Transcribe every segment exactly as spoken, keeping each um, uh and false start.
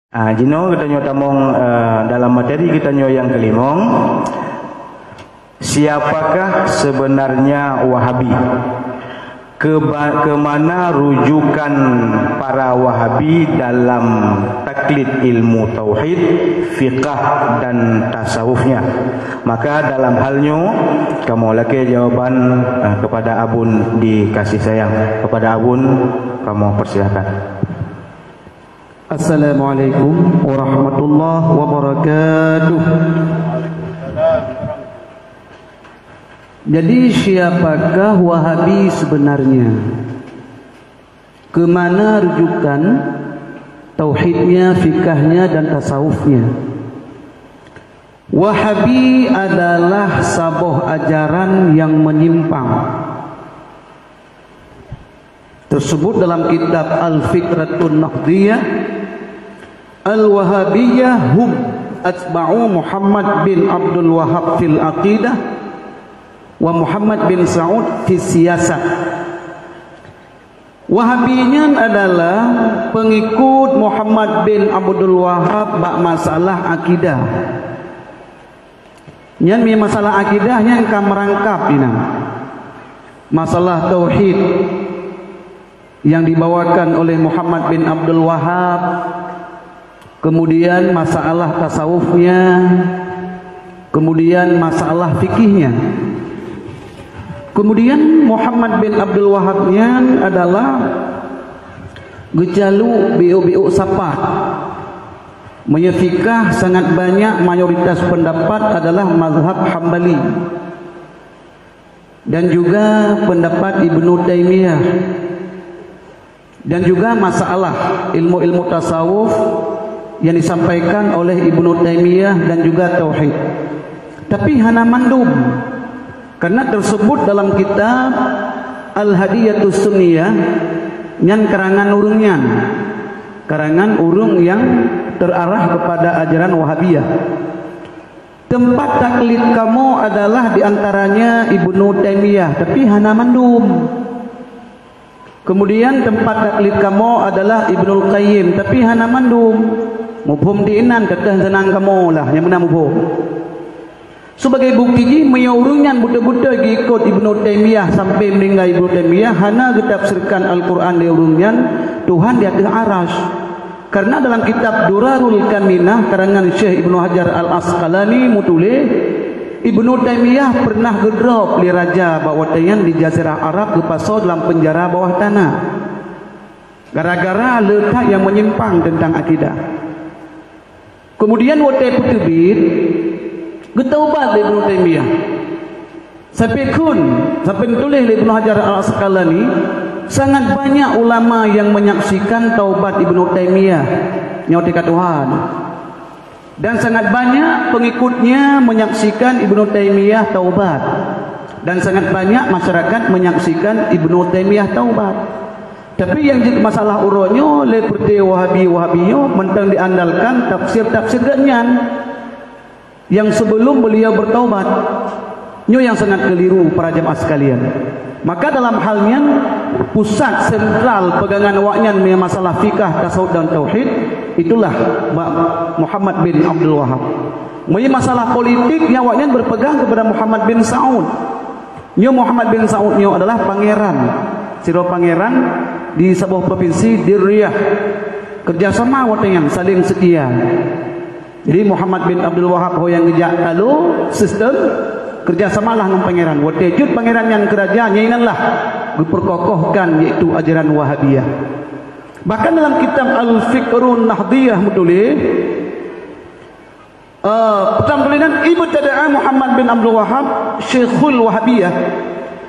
Ah, jinoe geutanyoe tamong, eh, dalam materi geutanyoe nyang keulimong, siapakah sebenarnya Wahabi? Keba-, ke mana rujukan para Wahabi dalam taklid ilmu tauhid, fiqah, dan tasawufnya? Maka dalam hal nyoe, kamoe lakée jawaban, eh, kepada Abun di kasih sayang. Kepada Abun, kamoe persilakan. Assalamualaikum warahmatullahi wabarakatuh. Jadi, siapakah Wahabi sebenarnya? Ke mana rujukan tauhidnya, fikahnya, dan tasawufnya? Wahabi adalah saboh ajaran yang menyimpang. Tersebut dalam kitab Al-Fikratun Nahdiyah, "Al-Wahabiyyah hum atba'u Muhammad bin Abdul Wahhab fil aqidah wa Muhammad bin Saud fis siyasah." Wahabi nyan adalah pengikut Muhammad bin Abdul Wahhab bak masalah akidah. Nyan mi masalah akidah nyan ka meurangkap inan. Masalah tauhid yang dibawakan oleh Muhammad bin Abdul Wahhab, kemudian masalah tasawufnya, kemudian masalah fikihnya. Kemudian Muhammad bin Abdul Wahhab nyan adalah geujalu biôk-biôk sapat. Meunyoe fikah sangat banyak mayoritas pendapat adalah mazhab Hambali dan juga pendapat Ibnu Taimiyah dan juga masalah ilmu-ilmu tasawuf yang disampaikan oleh Ibnu Taimiyah dan juga tauhid. Tapi hana mandum, karena tersebut dalam kitab Al-Hadiyatus Sunniyah nyan karangan ureuëng nyan, karangan ureuëng yang terarah kepada ajaran Wahabiyah. Tempat taklid kamoe adalah di antaranya Ibnu Taimiyah, tapi hana mandum. Kemudian tempat taklid kamoe adalah Ibnul Qayyim, tapi hana mandum. Muphom di inan, teuh seunang kamoe lah nyang meunan muphom. Sebagai bukti jih, meunyoe ureuëng nyan beutôi-beutôi geuikot Ibnu Taimiyah sampai meuninggai Ibnu Taimiyah, hana geutafsirkan Al-Quran lé ureuëng nyan, Tuhan di ateueh Arasy. Karena dalam kitab Durarul Kaminah karangan Syekh Ibnu Hajar Al-Asqalani meutuléh, Ibnu Taimiyah pernah geudrop lé raja bak watée nyan di Jazirah Arab, geupasoe dalam penjara bawah tanah gara-gara le that nyang menyimpang tentang akidah. Kemudian watée peuteubiet, geutaubat lé Ibnu Taimiyah. Sampai kheun, sampai neutuléh lé Ibnu Hajar Al-Asqalani, sangat banyak ulama yang menyaksikan taubat Ibnu Taimiyah nyoe teuka Tuhan. Dan sangat banyak pengikutnya menyaksikan Ibnu Taimiyah taubat. Dan sangat banyak masyarakat menyaksikan Ibnu Taimiyah taubat. Tapi nyang jeuet masalah uroe nyoe lé peureuté Wahabi-Wahabi nyoe mantong diandalkan tafsir-tafsir geuhnyan nyang sebelum beliau bertaubat. Nyoe nyang sangat keliru, para jamaah sekalian. Maka dalam hal nyan, pusat sentral pegangan awaknyan meunyoe masalah fikah, tasawuf dan tauhid, itulah Ba-, Muhammad bin Abdul Wahab. Meunyoe masalah politik, nyan awaknyan berpegang kepada Muhammad bin Saud. Nyoe Muhammad bin Saud nyoe adalah pangeran, sidroe pangeran di saboh provinsi di Riyadh. Kerjasama watée nyan saling setia. Jadi Muhammad bin Abdul Wahab ho nyang geujak talo sistem kerjasamalah ngon pangeran. Watée jeuet pangeran nyan keu raja, nyan inan lah geuperkokohkan, yaitu ajaran Wahabiyah. Bahkan dalam kitab Al-Fikrun Nahdiyah meutuléh, eh, pertama kali nan, "Ibtada'a Muhammad bin Abdul Wahab Syekhul Wahabiyah."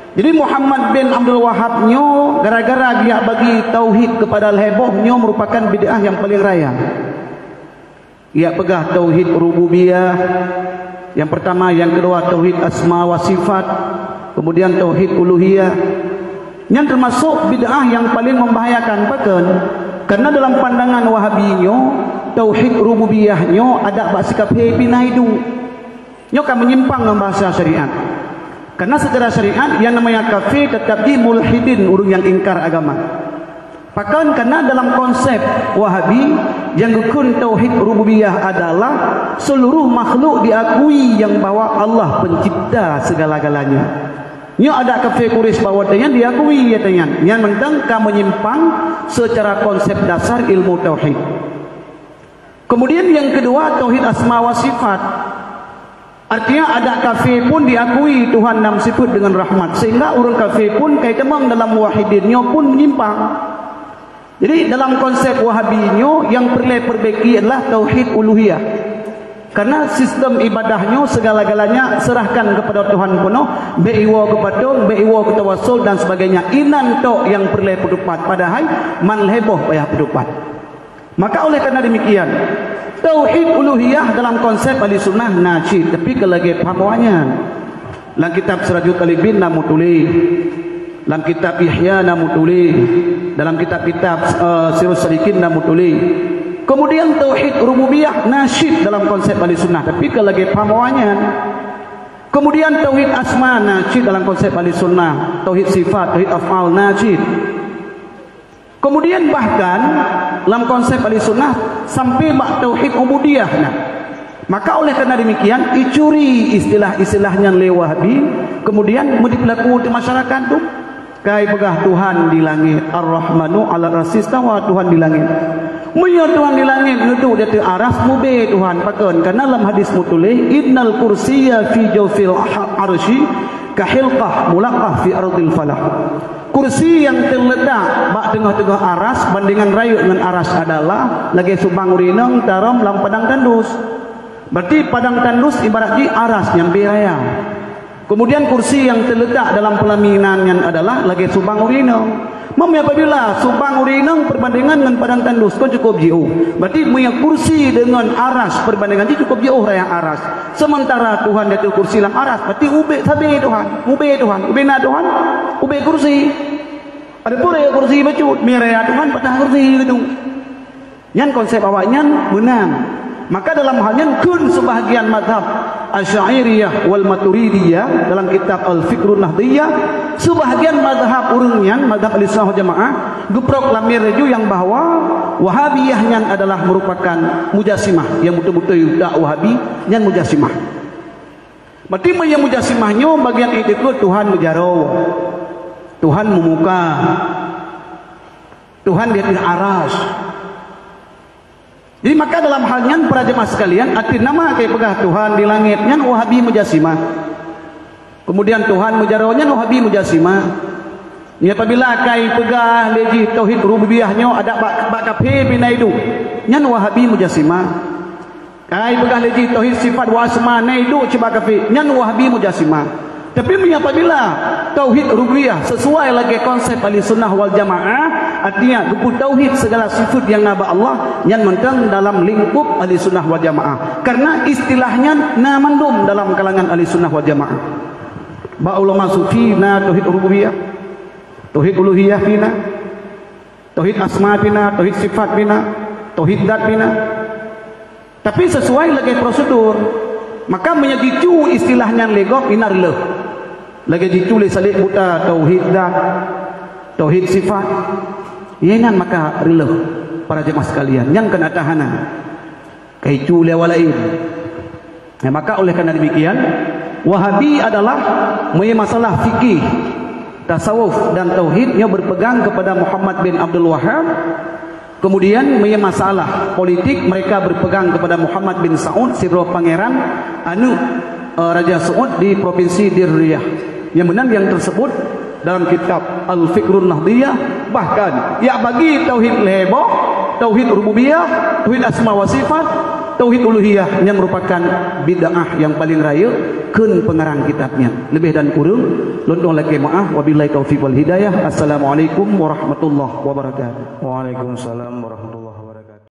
Jadi Muhammad bin Abdul Wahab nyoe gara-gara geujak bagi tauhid kepada lhée boh, nyoe merupakan bid'ah yang paling raya. Geujak peugah tauhid rububiyah, yang pertama, yang kedua tauhid asma wa sifat, kemudian tauhid uluhiyah. Nyan termasuk bid'ah yang paling membahayakan, pakon? Karena dalam pandangan Wahabi nyoe, tauhid rububiyah nyoe adak bak sikap he pih na iduek. Nyoe ka menyimpang ngon bahasa syariat. Karena secara syariat, yang namanya kafir tetap jih mulhidin, ureuëng nyang ingkar agama. Pakon? Karena dalam konsep Wahabi, yang geukheun tauhid rububiyah adalah seluruh makhluk diakui yang bahwa Allah pencipta segala-galanya. Nyoe adak kafé Quraisy bak watée nyan diakui, watée nyan. Nyan mantong ka menyimpang secara konsep dasar ilmu tauhid. Kemudian yang kedua, tauhid asma wa sifat. Artinya, adak kafé pun diakui Tuhan nam sifat dengan rahmat, sehingga ureuëng kafé pun kai tamong dalam muwahhidin nyoe pun menyimpang. Jadi, dalam konsep Wahabi nyoe, yang perlu perbaiki adalah tauhid uluhiyah. Karena sistem ibadah nyoe segala-galanya serahkan kepada Tuhan peunoh, bék iwoe keu patong, bék iwoe keu tawasul dan sebagainya. Inan tok yang perlu peutupat, padahai man lhée boh payah peutupat. Maka oleh karena demikian, tauhid uluhiyah dalam konsep ahli sunnah na cit, tapi keu lagée paham awaknyan. Lam kitab Sirajul Talibin na meutuléh, lam kitab Ihya na meutuléh, dalam kitab-kitab, eh, Sirus Salikin na meutuléh. Kemudian tauhid rububiyah na cit dalam konsep ahli sunnah, tapi keu lagée paham awaknyan. Kemudian tauhid asma na cit dalam konsep ahli sunnah, tauhid sifat, tauhid af'al na cit. Kemudian bahkan lam konsep ahli sunnah sampai bak tauhid ubudiyah na. Maka oleh karena demikian, icuri istilah-istilah nyan lé Wahabi, kemudian meudipeulaku di masyarakat tu. Kai peugah Tuhan di langit, Ar-Rahmanu 'alar 'arsy istawa, Tuhan di langit. Meunyoe Tuhan di langit, neuduek di ateueh aras, mubé Tuhan. Pakon? Karena lam hadis meutuléh, "Innal kursiyya fi jawfil ha-, 'arsy kahilqah mulaqqah fi ardil falah." Kursi nyang teuletak bak teungoh-teungoh aras, bandingan rayeuk ngon aras adalah lagée subang ureuëng inong tarhom lam padang tandus. Berarti padang tandus ibarat jih aras nyang bée raya. Kemudian kursi nyang teuletak dalam peulaminan nyan adalah lagée subang ureuëng inong. Meunyoe apabila subang ureuëng inong perbandingan ngon padang tandus kon cukup jiôh. Berarti meunyoe kursi deungon aras perbandingan jih cukup jiôh raya aras. Sementara Tuhan di ateueh kursi lam aras, berarti ubé sabe Tuhan, ubé Tuhan, ubé na Tuhan, ubé kursi. Adapun raya kursi bacut, meunyoe raya Tuhan patah kursi gitu. Nyan konsep awaknyan meunan. Maka dalam hal nyan kheun sebahagian mazhab Asy'ariyah wal Maturidiyah dalam kitab Al-Fikrun Nahdiyah, sebahagian mazhab ureuëng nyan, mazhab Ahlussunnah wal Jamaah, geuproklamir laju nyang bahwa Wahabiyah nyan adalah merupakan mujassimah, nyang beutôi-beutôi utak Wahabi nyan mujassimah. Berarti meunyoe mujassimah nyoe bagian iktikad Tuhan meujaroe, Tuhan meumuka, Tuhan di ateueh aras. Jadi maka dalam hal nyan para jemaah sekalian, arti nama kai peugah Tuhan di langit nyan Wahabi mujassimah. Kemudian Tuhan meujaroe nyan Wahabi mujassimah. Nyan apabila kai peugah lé jih tauhid rububiyah nyoe adak bak, bak kafé pih na iduek, nyan Wahabi mujassimah. Kai peugah lé jih tauhid sifat wa asma na iduek cit bak kafé, nyan Wahabi mujassimah. Tapi meunyoe apabila tauhid rububiyah sesuai lagée konsep Ahlussunnah wal Jamaah, artinya geupeutauhid segala sifat nyang na bak Allah, nyan mantong dalam lingkup Ahlussunnah wal Jamaah. Karena istilah nyan na mandum dalam kalangan Ahlussunnah wal Jamaah. Bak ulama sufi na tauhid rububiyah, tauhid uluhiyah pih na, tauhid asma pih na, tauhid sifat pih na, tauhid zat pih na. Tapi sesuai lagée prosedur. Maka meunyoe jicu istilah nyan lé gob, inan reuloh. Lagée jicu lé saleb buta tauhid zat, tauhid sifat. Inan maka reuloh para jemaah sekalian. Nyan keunan tahanan. Kaicu lé awak laén. Ya, maka oleh karena demikian, Wahabi adalah meunyoe masalah fikih, tasawuf dan tauhid nyoe berpegang kepada Muhammad bin Abdul Wahhab. Kemudian meunyoe masalah politik, mereka berpegang kepada Muhammad bin Saud, sidroe pangeran, aneuk, eh, Raja Saud di provinsi Diriyah. Nyang meunan nyang tersebut dalam kitab Al-Fikrun Nahdiyah, bahkan yak bagi tauhid lhée boh, tauhid rububiyah, tauhid asma wa sifat, tauhid uluhiyah nyang merupakan bid'ah nyang paling rayeuk kheun peungarang kitab nyan. Leubeh dan kureueng, lôn tuan lakée meu'ah. Wabillahi taufiq wal hidayah. Assalamualaikum warahmatullahi wabarakatuh. Waalaikumsalam warahmatullahi